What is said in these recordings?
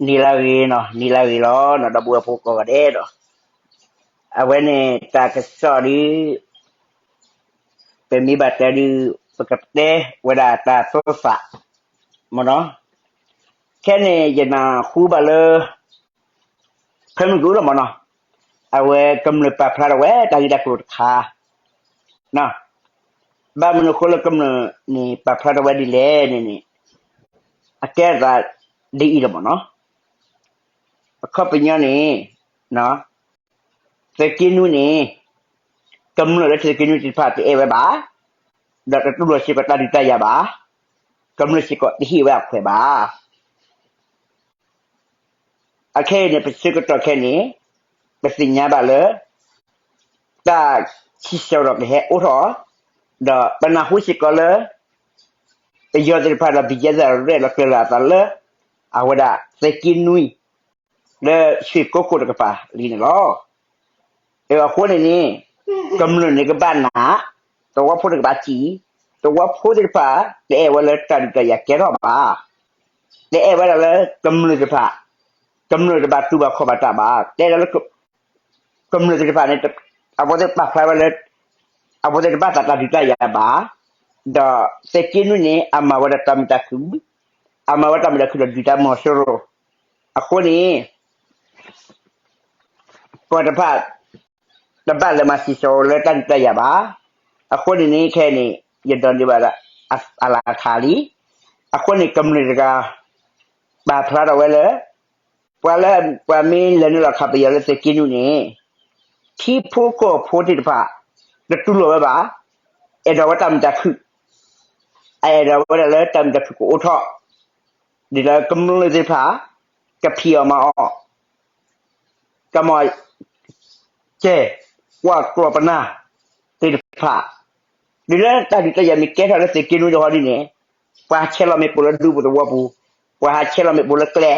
နံၤလၢဂ့ၤနီၤ, နံၤလၢဂ့ၤလီၤနီၤ, ဒီပုၢ်ဝဲၢ်ဖိကိးဂၤဒဲးဒီး, အဝဲန့ၣ်တၢ်ကစီၣ်ဒုး ပမ့ၢ်ဘၣ်တဲဒုး ပကတဲဝဲဒၣ်တၢ်သိၣ်သးမ့ၢ်နီၤ. ခဲန့ၣ် ယနၢ်ဟူဘၣ်လၢ ဖဲမုၢ်ကအိၣ်လီၤမ့ၢ်နီၤ, အဝဲကမျၢၢ်ပာ်ဖျါထီၣ်ဝဲတၢ်ဂ့ၢ်တၢ်ကျိၤတခါ, ဘၣ်မနုၤအဃိလၢကမျၢၢ်န့ၣ် ပာ်ဖျါထီၣ်ဝဲဒ်လဲၣ်န့ၣ်န့ၣ်, အကဲအသးဒ်အံၤလီၤမ့ၢ်နီၤ. အခီပညီန့ၣ် သုးက့နွံန့ၣ် ကမျၢၢ်လၢသုးက့နွံသ့ၣ်တဖၣ်တအဲၣ်ဝဲဘၣ်, ဒီးတတူၢ်လိာ်စ့ၢ်ကီးတၢ်ဒုးတၢ်ယၤဘၣ်, ကမျၢၢ်စ့ၢ်ကီးတဟ့ၣ်ဝဲအခွဲးဘၣ်. အခဲအံၤန့ၣ် ပဆၢကတီၢ်ခဲအံၤန့ၣ် ပသ့ၣ်ညါဘၣ်လၢ တၢ်ဆံးဆၢဒီးကဟဲအိၣ်ထီၣ်, ဒီးပနၢ်ဟူစ့ၢ်ကီးလၢ ပယီၤသ့ၣ်တဖၣ်ဒီး ဘံၣ်ကဲသ့ၣ်တဖၣ်ရဲၣ်လီၤကျဲၤလီၤအသးလၢ အဝဲဒၣ်သုးက့နွံ လၢဆ့ၣ်ကိခိၣ်တကပၤလံန့ၣ်လီၤ. အဃိန့ၣ်န့ၣ် ကမျၢၢ်န့ၣ်ကဘၣ်နး, သဝီဖိန့ၣ်ကဘၣ်စံၣ်, သဝီဖိသ့ၣ်တဖၣ် တအဲၣ်ဝဲလၢတၢ်ဒုးတၢ်ယၤကဲထီၣ်ဘၣ်, တအဲၣ်ဝဲဒၣ်လၢကမျၢၢ်တဖၣ်, ကမျၢၢ်တဘၣ်တူၢ်ဘၣ်ခီၣ်ဘၣ်တၢ်ဘၣ်, တအဲၣ်ဒၣ်လၢ ကမျၢၢ်သ့ၣ်တဖၣ်န့ၣ် အဝဲသ့ၣ်ပာ်ဖျါဝဲလၢ အဝဲသ့ၣ်တဘၣ်သးတၢ်ဒုးတၢ်ယၤဘၣ်, ဒီးသုးက့နွံန့ၣ် အမၤဝဲဒၣ်တၢ်မုာ်တၢ်ခုၣ်, အမၤဝဲတၢ်မုာ်တၢ်ခုၣ်ဒီးဒုၣ်ဒါမီၤစိရိၤ, အဃိန့ၣ် ပှၤတဖၣ် တဘၣ်လဲၤမၤစံၣ်စိၤလၢတၢ်ဒုးတၢ်ယၤဘၣ်. အဃိန့ၣ်န့ၣ် ခဲအံၤန့ၣ် ယဒိးန့ၢ်ဘၣ်ဒၣ်အလၤခးလံ. အဃိန့ၣ် ကမျၢၢ်တဂၤ ပာ်ဖျါထီၣ်ဝဲလၢ ပှၤလၢ ပှၤမ့ၢ်လဲၤနုာ်လီၤခးပယီၤလၢသုးက့နွံန့ၣ် ထံဖိကီၢ်ဖိသ့ၣ်တဖၣ် တတူၢ်လိာ်ဝဲဘၣ်, အဲၣ်ဒိးဝဲတၢ်မုာ်တၢ်ခုၣ်, အအဲၣ်ဒိးဝဲဒၣ်လၢတၢ်မုာ်တၢ်ခုၣ်ကအိၣ်ထီၣ်, ဒ်လၢကမျၢၢ်သ့ၣ်တဖၣ် ကဖံးအီၣ်မၤအီၣ် ကမၤ ကဲ ကွၢ်ကျီၢ်ပနၢ်သ့ၣ်တဖၣ်, ဒ်လၢတၢ်ဒုးတၢ်ယၤမ့ၢ်ကဲထီၣ်လၢသုးက့နွံတဟီဒ်န့ၣ်, ပှၤဟးဆဲးလီၤမ့ၣ်ပိၢ်လၢဒူပူၤသဝီပူၤ, ပှၤဟးဆဲးလီၤမ့ၣ်ပိၢ်လၢကျဲ,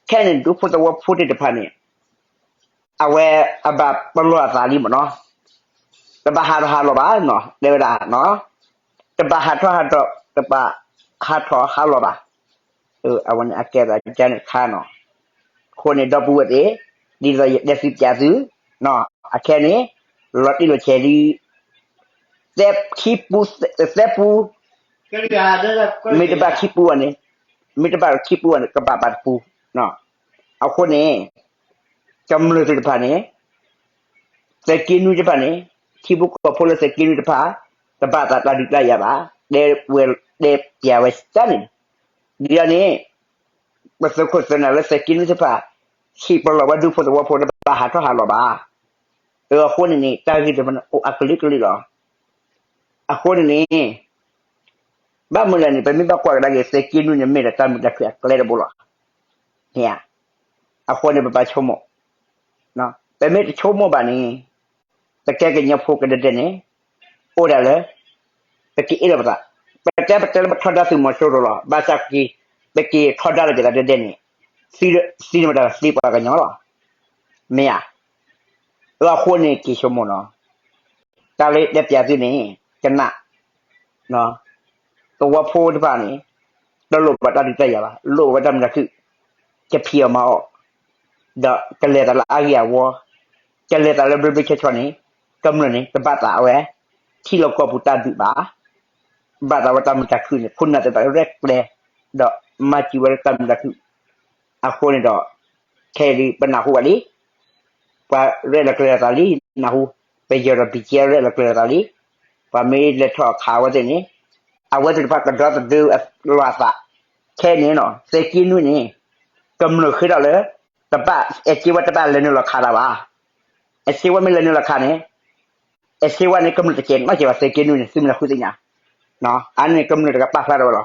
ခဲန့ၣ် ဒူဖိသဝီဖိသ့ၣ်တဖၣ်န့ၣ် အဝဲအဘၣ်ပလီၢ်အသးလံမ့ၢ်နီၤ, တဘၣ်ဟးထီၣ်ဟးလီၤဘၣ်နီၤ, တဲဝဲဒၣ် တဘၣ်ဟးထီၣ်ဟးထီၣ် တဘၣ်ဟးထီၣ်ဟးလီၤဘၣ်. အဝဲန့ၣ်အကဲသးကန့ၣ်တခါနီၤ. အဃိန့ၣ် ဒီပုၢ်ဝဲၢ်သ့ၣ်, ဒ်သိးယတဲသုပျးသု, အခဲန့ၣ် လီၤတံၢ်လီၤဆဲးလံ, သဲခံပူ, သဲပူ, မ့ၢ်တဘၣ်ခံပူဘၣ်န့ၣ်, မ့ၢ်တဘၣ်ခံပူဘၣ်န့ၣ် ကဘၣ်ဘၣ်တပူ. အဃိန့ၣ် ကမျၢၢ်သ့ၣ်တဖၣ်န့ၣ် သုးက့နွံတဖၣ်န့ၣ်, ထံဖိကီၢ်ဖိလၢသုးက့နွံတဖၣ် တဘၣ်သးတၢ်ဒုးတၢ်ယၤဘၣ်, တဲဝဲတဲပျးဝဲတၢ်န့ၣ်, ဒ်န့ၣ် ပသုးခိၣ်သုးနၢ်လၢသုးက့နွံတဖၣ် ဟ့ၣ်ပလီၢ်ဝဲဒူဖိသဝီဖိတဘၣ်ဟးထီၣ်ဟးလီၤဘၣ်. အဃိန့ၣ်န့ၣ် တၢ်ဂ့ၢ်တဖၣ်န့ၣ် အိၣ်အကလုာ်ကလုာ်လီၤ. အဃိန့ၣ်န့ၣ် ဘၣ်မနုၤလဲၣ်န့ၣ် ပမ့ၢ်ဘၣ်ကွၢ်ကဒါက့ၤ သုးက့နွံန့ၣ် မ့ၢ်ဒီးတၢ်မုာ်တၢ်ခုၣ်အကျဲတဘိလီၤ. မ့ၢ်ဧါ. အဃိန့ၣ် ပဘၣ်ဆိကမိၣ်, ပမ့ၢ်တဆိကမိၣ်ဘၣ်န့ၣ် ပကဲကညီဖိကဒဲဒဲန့ၣ် အိၣ်ဒၣ်လၢ ပကအ့ၣ်လိာ်ပသး, ပတဲပတဲလၢပထီဒါသုးမီၤစိရိၤလီၤ. ဘၣ်ဆၣ်က့ၤ ပက့ၤထီဒါလိာ်က့ၤသးဒဲဒဲန့ၣ် သံန့ၣ်မတၤသံပှၤကညီလီၤ. မ့ၢ်ဧါ. အဃိန့ၣ်က့ၤဆိကမိၣ်နီၤ, တၢ်လၢတဲပျးသုန့ၣ် ကနၣ် သဝီဖိတဖၣ်န့ၣ် တလိၣ်ဘၣ်တၢ်ဒုးတၢ်ယၤဘၣ်, လိၣ်ဝဲတၢ်မုာ်တၢ်ခုၣ်, ကဖံးအီၣ်မၤအီၣ်, ဒီးကလဲၤသးလၢအဂ့ၢ်အဝီ, ကလဲၤသးလၢဘျ့ဘျ့ဆှီဆှီန့ၣ် ကမျၢၢ်န့ၣ် တဘၣ်သးအဝဲ ထံလီၢ်ကီၢ်ပူၤတၢ်ဒုးဘၣ်, ဘၣ်သးဝဲတၢ်မုာ်တၢ်ခုၣ်န့ၣ် ခိၣ်နၢ်သ့ၣ်တဖၣ်ရဲၣ်ကျဲၤ ဒီးမၤစၢၤဝဲလၢတၢ်မုာ်တၢ်ခုၣ်. အဃိန့ၣ်ဒီး ခဲအံၤပနၢ်ဟူဘၣ်လံ ပှၤရဲၣ်လီၤကျဲၤလီၤသးလံ, နၢ်ဟူ, ပယီၤဒီး ဘံၣ်ကဲ ရဲၣ်လီၤကျဲၤလီၤသးလံ. ပှၤမ့ၢ်လဲၤထီၣ်ခးအဝဲသ့ၣ်န့ၣ် အဝဲသ့ၣ်တဖၣ်ကဒီသဒၢလီၤအသး. ခဲအံၤန့ၣ်နီၤ သုးက့နွံန့ၣ် ကမျၢၢ်ဃ့ထီၣ်လၢ တဘၣ် အဲၣ်စ့ဝါတဘၣ်လဲၤနုာ်လီၤခးတၢ်ဘၣ်. အဲၣ်စ့ဝါမ့ၢ်လဲၤနုာ်လီၤခးန့ၣ် အဲၣ်စ့ဝါန့ၣ် ကမျၢၢ်တကဲးနီတကဲးဘၣ် သုးက့နွံန့ၣ် သုမ့ၢ်နၢ်ဟူသ့ၣ်ညါ, အန့ၣ်ကမျၢၢ်တဂၤပာ်ဖျါထီၣ်ဝဲလီၤ.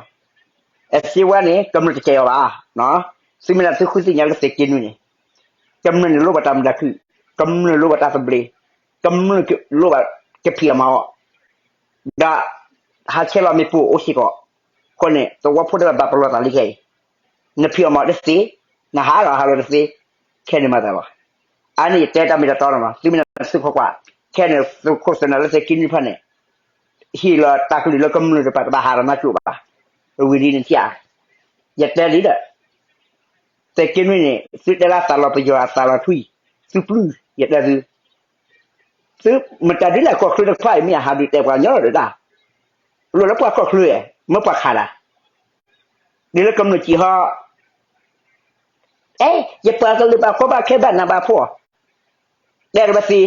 အဲၣ်စ့ဝါန့ၣ် ကမျၢၢ်တကဲးအီၤဘၣ်, သုမ့ၢ်နၢ်သုဃုသ့ၣ်ညါလၢသုးက့နွံန့ၣ် ကမျၢၢ်န့ၣ်လိၣ်ဘၣ်တၢ်မုာ်တၢ်ခုၣ်, ကမျၢၢ်လိၣ်ဘၣ်တၢ်သဘျ့, ကမျၢၢ်လိၣ်ဘၣ်ကဖံးအီၣ်မၤအီၣ်, ဒီး ဟးဆဲးလီၤမ့ၣ်ပိၢ်အိၣ်စ့ၢ်ကီး, အဃိန့ၣ် သဝီဖိတဖၣ်ဘၣ်ပလီၢ်သးလံခဲအံၤ, နဖံးအီၣ်မၤအီၣ်တသ့, နဟးဒီးဟးလီၤတသ့, ခဲန့ၣ်မၤသးလီၤ. အန့ၣ်ယတဲတၢ်မ့ၢ်တၢ်တီနီၤ, သုမ့ၢ်နၢ်သုကွၢ်ကွၢ်, ခဲန့ၣ်သုးခိၣ်သုးနၢ်လၢသုးက့နွံတဖၣ်န့ၣ် ဟ့ၣ်လီၤတၢ်ကလုၢ်လၢကမျၢၢ်တဖၣ်တဘၣ်ဟးဒီးနါစိၤဘၣ်, ဝံၤလံန့ၣ်ထံၣ်ဧါ, ယတဲလံဒီး သုး သုတဲလၢသုကဲမုၢ်သုကဲပှၤကညီလီၤ. သုတဲလၢအသးလီၤပယီၤအသးလီၤထွံၣ်, သုပျုၢ်ယတဲသု, သုမတၤဒ်လဲၣ်ကီၢ်ချၢတဖၣ်အံၤမ့ၢ်အဟးဒုးတဲပှၤကညီလီၤဒီးတၢ်, လိၣ်လၢပှၤကီၢ်ချၢ, မ့ၢ်ပှၤခးတၢ်, ဒ်လၢကမျၢၢ်စံးဟီ, အဲ, ယပှၤကလုာ်ဘၣ်ကီဘၣ်ခဲဘၣ်နးဘၣ်ဖှီၣ်, တဲတဘၣ်သ့,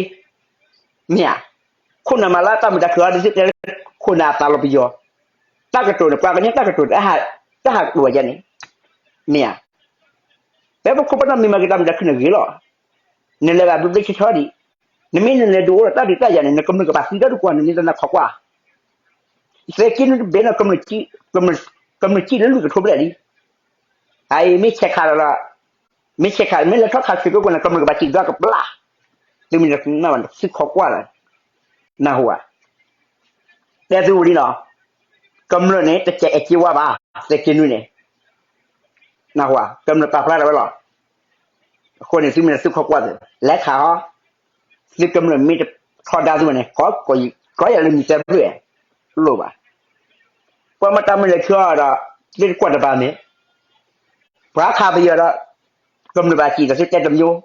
မ့ၢ်ဧါ, ခိၣ်နၢ်မၤလၢတၢ်မုာ်တၢ်ခုၣ်ဟီဒ်သုတဲလၢ, ခိၣ်နၢ်အသးလီၤပယီၤ, တၢ်ကတိၤန့ၣ် ပှၤကညီတၢ်ကတိၤန့ၣ်, တၢ်ဟးကတိၤဝဲယဲန့ၣ်, မ့ၢ်ဧါ, ဖဲပခိၣ်ပနၢ်မ့ၢ်မၤက့ၤတၢ်မုာ်တၢ်ခုၣ်န့ၣ်ဂ့ၤလီၤ, နလဲၤဘၣ်ဘျ့ဘျ့ဆှီဆှီဒံး, နမ့ၢ်နလဲၤဒုးအိၣ်ဒီးတၢ်ဒုးတၢ်ယၤန့ၣ် နကမျၢၢ်ကဘၣ်သံဒီဒူၣ်ကွၢ် နမ့ၢ်တနၢ်ခီကွၢ် သဲက့နုတဘ့ၣ်နီၤ, ကမျၢၢ်စံၣ်လၢလွံၢ်ကထိဘျဲၣ်လံ, အအံၤမ့ၢ်ဆဲးခးလီၤလီၤ, မ့ၢ်ဆဲးခး မ့ၢ်လဲၤထီၣ်ခးဆူၣ်ကိးကွၢ်န့ၣ် ကမျၢၢ်ကဘၣ်စံၣ်ဒီးကဘျၣ်, သုမ့ၢ်နၢ်ဘၣ် သုခီကွၢ်လီၤ, နၢ်ဟူဧါ, တဲသုဝံၤလံလီၤ, ကမျၢၢ်န့ၣ် တကဲးအဲၣ်က့ဝါဘၣ်, သဲက့နုန့ၣ်, နၢ်ဟူဧါ, ကမျၢၢ်ပာ်ဖျါထီၣ်ဝဲလီၤ, အဃိန့ၣ် သုမ့ၢ်နၢ်သုခီကွၢ်သု, လဲၤခးဟီ သုကမျၢၢ်မ့ၢ်တထီဒါသုဝဲန့ၣ် ကီယၤလၢမံၤသၢဖျၢၣ်, လိၣ်ဘၣ်. ပှၤမၤတၢ်မုာ်လၢခံအီၤဒီး သုတကွၢ်တဘၣ်မ့ၢ်, ပှၤခးပယီၤဒီး ကမျၢၢ်ဘၣ်စံၣ်ဒီးသုတဲတမျိုး,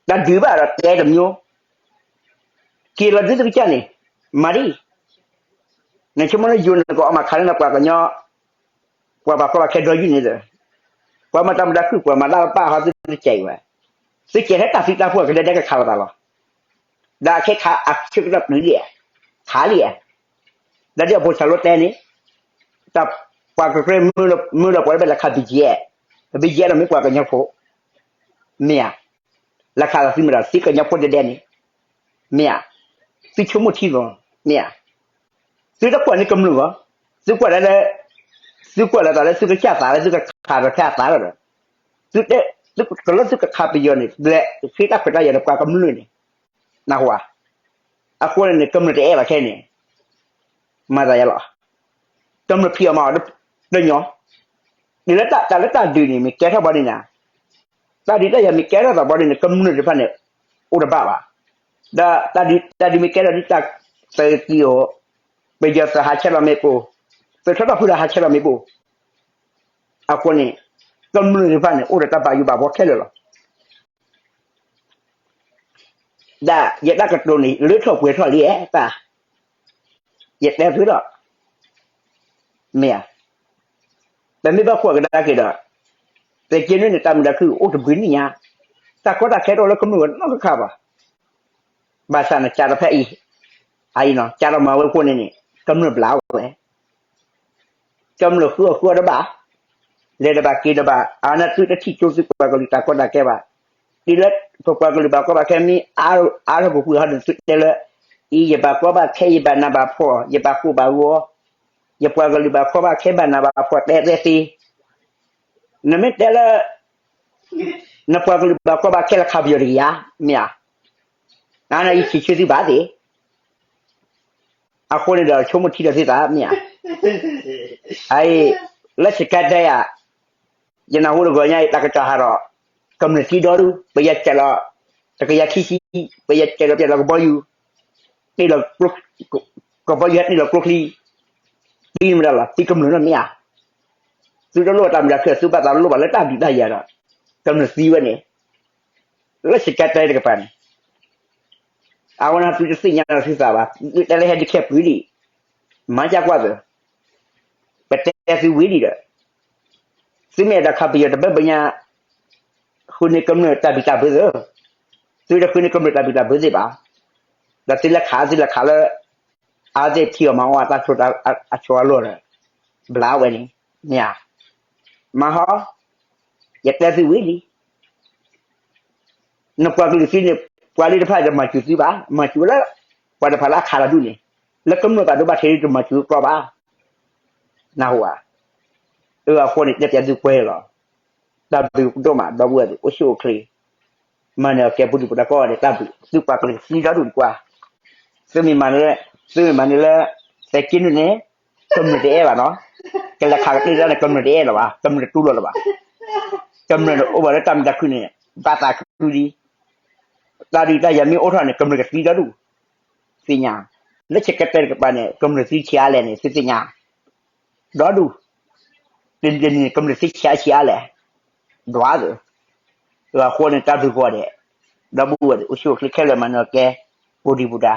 တၢ်ဒုးဘၣ်ဒီးတဲတမျိုး, က့ၤလီၤဒုသုကစၢ်န့ၣ်, မၤဒ်, နဆိကမိၣ်လၢယိၤန့ၣ် ကအီၣ်မၤခးလၢနပှၤကညီ ပှၤဘၣ်ကီဘၣ်ခဲဒီယုၢ်န့ၣ်ဒီး, ပှၤမၤတၢ်မုာ်တၢ်ခုၣ် ပှၤမၤတၢ်ပာ်ဟီသုတစဲးအံၤဝဲ, သုစဲးထဲတၢ်သံတၢ်ပှၢ်ကဒဲဒဲကခးလိာ်သးလီၤ. ဒီးခဲခးအဆၢကတီၢ်တုၤလံ, ခးလံ, ဒီးဒ်အဖိဆၣ်လိတဲန့ၣ်, တၢ်ပှၤကကြၢးမၢလီၤပှၤတဘၣ်လဲၤခး ဘံၣ်ကၠံၣ်အဲၣ်, ဘံၣ်ကၠံၣ်အဲၣ်ဒီးမ့ၢ်ပှၤကညီဖိ, မ့ၢ်ဧါ, လဲၤခးသးသုမ့ၢ်ဒီးသံကညီဖိဒဲဒဲန့ၣ်, မ့ၢ်ဧါ, သုဆိကမိၣ်ထံလီၤ, မ့ၢ်ဧါ, သုတကွၢ်န့ၢ်ကမျၢၢ်ဘၣ်, သုကွၢ်လၢ သုကွၢ်လၢသးလၢသုကစၢ်သးလၢသုကခးဒီးထဲအသးလီၤဒီး, သုတဲ, သုကလၢသုကခးပယီၤန့ၣ် လဲၤဃ့တၢ်ခွဲးတၢ်ယာ်ဒီးပှၤကမျၢၢ်န့ၣ်, နၢ်ဟူဧါ, အဃိန့ၣ်န့ၣ် ကမျၢၢ်တအဲၣ်ဘၣ်ခဲန့ၣ်, မၤသးယၤလီၤ, ကမျၢၢ်ဖံးအီၣ်မၤအီၣ်တညီ, ဒ်လၢတၢ်လၢတၢ်ဒုးန့ၣ် မ့ၢ်ကဲထီၣ်ဘီဒ်န့ၣ်, တၢ်ဒုးတၢ်ယၤမ့ၢ်ကဲထီၣ်သးဘီဒ်န့ၣ် ကမျၢၢ်တဖၣ်န့ၣ် အိၣ်တဘၣ်ဘၣ်, ဒီးတၢ်ဒုးမ့ၢ်ကဲထီၣ်ဒ်တၢ်သုးက့ၤအိၣ်, ပယီၤသုးဟးဆဲးလီၤမ့ၣ်ပိၢ်, သုးထီၣ်ထီၣ်ဖုဒီးဟးဆဲးလီၤမ့ၣ်ပိၢ်, အဃိန့ၣ် ကမျၢၢ်တဖၣ်န့ၣ် အိၣ်ဒီးတၢ်ဘၣ်ယိၣ်ဘၣ်ဘှီခဲလၢာ်လီၤ. ဒ်ယတၢ်ကတိၤန့ၣ် လၢထီၣ်ပှဲၤထီၣ်လံဧါ, တၢ်, ယတဲသုလီၤ, မ့ၢ်ဧါ, ပမ့ၢ်ဘၣ်ကွၢ်ကဒါက့ၤဒီး, သုးက့နွံန့ၣ် တၢ်မုာ်တၢ်ခုၣ်အိၣ်တဘျုးနံၣ်ညါ, တၢ်ကီတၢ်ခဲတအိၣ်လၢကမျၢၢ်နီတခါဘၣ်, ဘၣ်ဆၣ်န့ၣ် ကးဒီးဖဲအံၤ, အအံၤနီၤ ကးဒီးမၤဝဲအဃိန့ၣ်န့ၣ် ကမျၢၢ်ဘျါဝဲ ကမျၢၢ်ဃုအီၣ်ဃုအီတဘၣ်, လဲၤတဘၣ်က့ၤတဘၣ်, အဝဲန့ၣ်သုတထံၣ်ကၠိသုပှၤကလုာ်တၢ်ကီတၢ်ခဲဘၣ်, တုၤလၢပပှၤကလုာ်ဘၣ်ကီဘၣ်ခဲမ့ၢ်အါထီၣ်ပူၤကွံာ်ဟီဒီးသုတဲလၢ, အံၤယဘၣ်ကီဘၣ်ခဲ ယဘၣ်နးဘၣ်ဖှီၣ် ယဘၣ်ဃိဘၣ်ဂီၤ, ယပှၤကလုာ်ဘၣ်ကီဘၣ်ခဲဘၣ်နးဘၣ်ဖှီၣ်တဲတဲသ့, နမ့ၢ်တဲလၢ နပှၤကလုာ်ဘၣ်ကီဘၣ်ခဲလၢခးပယီၤတကယၤ, မ့ၢ်ဧါ, နယဆံးဆၢသုဘၣ်သ့ၣ် အဃိန့ၣ်ဒီးဆိကမိၣ်ထံဒီးသုသးမ့ၢ်ဧါ, အအံၤ, လၢစကဲတဲယၤ, ယနၢ်ဟူတဂီၤညါအံၤ တၢ်ကစီၣ်ဟးထီၣ်, ကမျၢၢ်သံဒီဒူၣ် ပယီၤစဲးလီၤ, တကယၤခံဆံ, ပယီၤစဲးလီၤပျဲလီၤကဘီယူၤ, တ့ၢ်လီၤ, ကဘီယူၤဟဲတ့ၢ်လီၤကျိချံ, သံမတၤလီၤ သံကမျၢၢ်နီတမ့ၢ်ဧါ, သုတလိၣ်တၢ်မုာ်တၢ်ခုၣ် သုဘၣ်သးလိၣ်ဘၣ်လၢတၢ်ဒုးတၢ်ယၤဒီး, ကမျၢၢ်သံဝဲန့ၣ် လၢစကဲတဲတကပၤန့ၣ်, အဝဲန့ၣ်သုတသ့ၣ်ညါလီၤသုသးဘၣ်, သုတဲလၢဟဲဒုးခဲပှၤလံ, မၤကကွၢ်သု, ပတဲသုဝံၤလံဒီး, သုမ့ၢ်အဲၣ်ဒိးခးပယီၤတဘၢဘၢညါ, ဃုန့ၢ်ကမျၢၢ်တၢ်ဘံၣ်တၢ်ဘၢသု, သုတဃုန့ၢ်ကမျၢၢ်တၢ်ဘံၣ်တၢ်ဘၢသ့ၣ်ဘၣ်, ဒီးသုလဲၤခးသုလဲၤခးလၢ, အဝဲသ့ၣ်ထံအီၣ်မၤအီၣ်အတၢ်ဆိးအဆိးအလီၢ်ဒီး, ဘျါဝဲန့ၣ်, မ့ၢ်ဧါ, မၤဟီ, ယတဲသုဝံၤလံ နပှၤကလုာ်သံန့ၣ်, ပှၤလၢတဖၣ်တမၤစၢၤသုဘၣ်, မၤစၢၤလၢ, ပှၤတဖၣ်လၢအခးလီၤဒူၣ်န့ၣ်, လၢကမျၢၢ်ဘၣ်ဒိဘၣ်ထံးတမၤစၢၤကျီဘၣ်, နၢ်ဟူဧါ, အဃိန့ၣ်တဲပျးသုကွဲလီၤ, တၢ်ဘျုးဒိၣ်မး ဒီပုၢ်ဝဲၢ်သ့ၣ် အိၣ်ဆူၣ်အိၣ်ချ့, မၤနၢၤအကဲပူၤဒုၣ်ပူၤဒါကိးဂၤဒဲးတၢ်ဘျုး, သုပှၤကလုာ်သံဒီဒူၣ်တကွၢ်, သုမ့ၢ်မၤနၢၤလၢ, သုမ့ၢ်မၤနၢၤလၢ, ကမျၢၢ်တအဲၣ်ဘၣ်နီၤ, ကလဲၤခးကတ့ၢ်တၢ်န့ၣ် ကမျၢၢ်တအဲၣ်လၢၤဘၣ်, ကမျၢၢ်တတူၢ်လိာ်လၢၤဘၣ်, ကမျၢၢ်န့ၣ်အိၣ်ဘၣ်လၢတၢ်မုာ်တၢ်ခုၣ်န့ၣ်, ဘၣ်သးခုလံ, တၢ်ဒုးတၢ်ယၤမ့ၢ်အိၣ်ထီၣ်န့ၣ် ကမျၢၢ်ကသံဒီဒူၣ်, သ့ၣ်ညါ, လၢစကဲတဲတကပၤန့ၣ် ကမျၢၢ်သံဆံးအါလဲၣ်န့ၣ် သုသ့ၣ်ညါ, ဒီဒူၣ်, တနံၤတနံၤန့ၣ် ကမျၢၢ်သံဆံးအါဆံးအါလဲၣ်, ဒွးသၢ, အဃိန့ၣ် တၢ်ဘျုးကိးဂၤဒဲး, ဒီပုၢ်ဝဲၢ်အိၣ်ဆူၣ်အိၣ်ချ့ခဲလၢာ်မၤနၢၤကဲ, ပူၤဒံးပူၤဒါ,